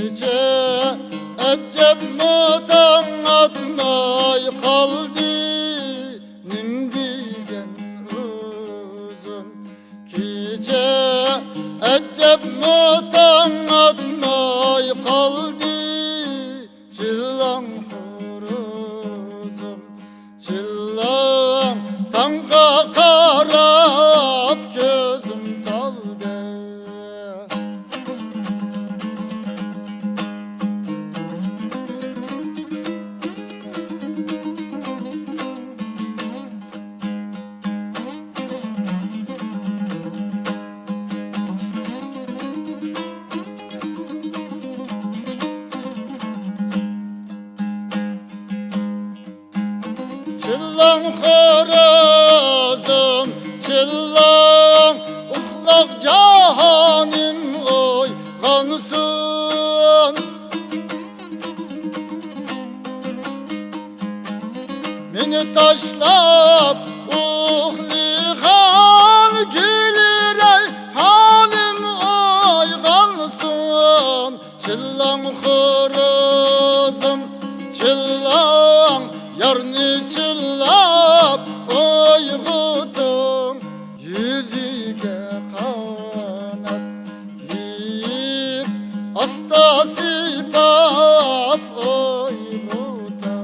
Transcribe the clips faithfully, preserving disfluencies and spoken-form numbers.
كېچە ئەجەبمۇ تاڭ ئاتماي قالدى، نېمە دېگەن ئۇزۇن. كېچە ئەجەبمۇ تاڭ ئاتماي قالدى، چىللاڭ خورۇزۇم، چىللاڭ. تاڭغا قاراپ كۆزۈم تالدى. چىللاڭ خورۇزۇم، چىللاڭ، ئۇخلاپ جاھانىم ئويغانسۇن. مېنى تاشلاپ ئۇخلىغان گۈلرەيھانىم ئويغانسۇن. چىللاڭ خورۇزۇم، چىللاڭ، يارنى چىللاپ ئويغىتىڭ. يۈزىگە قانات يېيىپ، ئاستا سىيپاپ ئويغىتىڭ.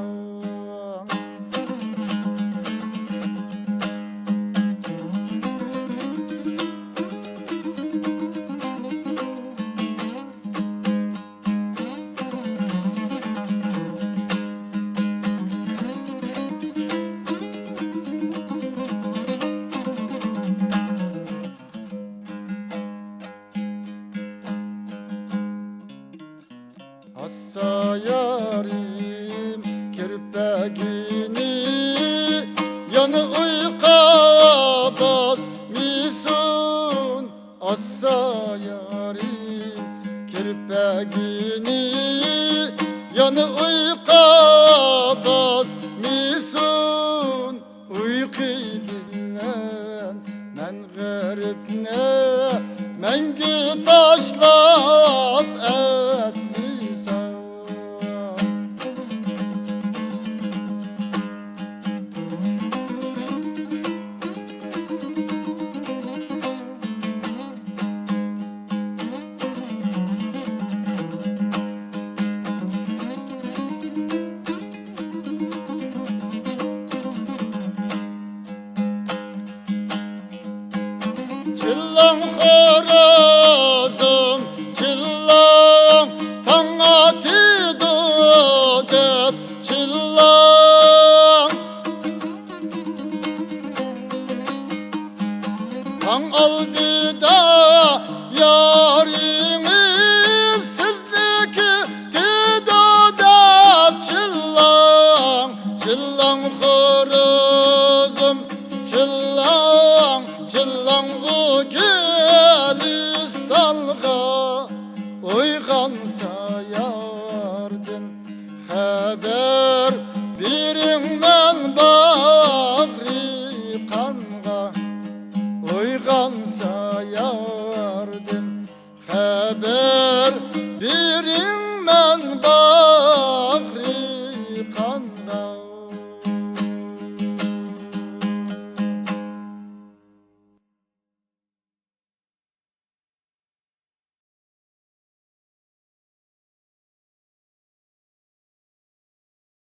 ئاسسا يارىم كىرپىكىنى، يەنە ئۇيقۇ باسمىسۇن. ئاسسا يارىم كىرپىكىنى، يەنە ئۇيقۇ باسمىسۇن. ئۇيقۇ بىلەن مەن غېرىبنى مەڭگۈ تاشلاپ ئەتمىسەڭ. چىللاڭ خورۇزۇم، چىللاڭ، تاڭ ئاتىدۇ دەپ چىللاڭ. تاڭ ئالدىدا يارىڭىز سىزنى كۈتىدۇ دەپ چىللاڭ، چىللاڭ خورۇزۇم، چىللاڭ، چىللاڭغۇ گۈلىستانغا. ئويغانسا ياردىن خەۋەر بېرىڭ مەن باغرى قانغا. ئويغانسا ياردىن خەۋەر بېرىڭ مەن باغرى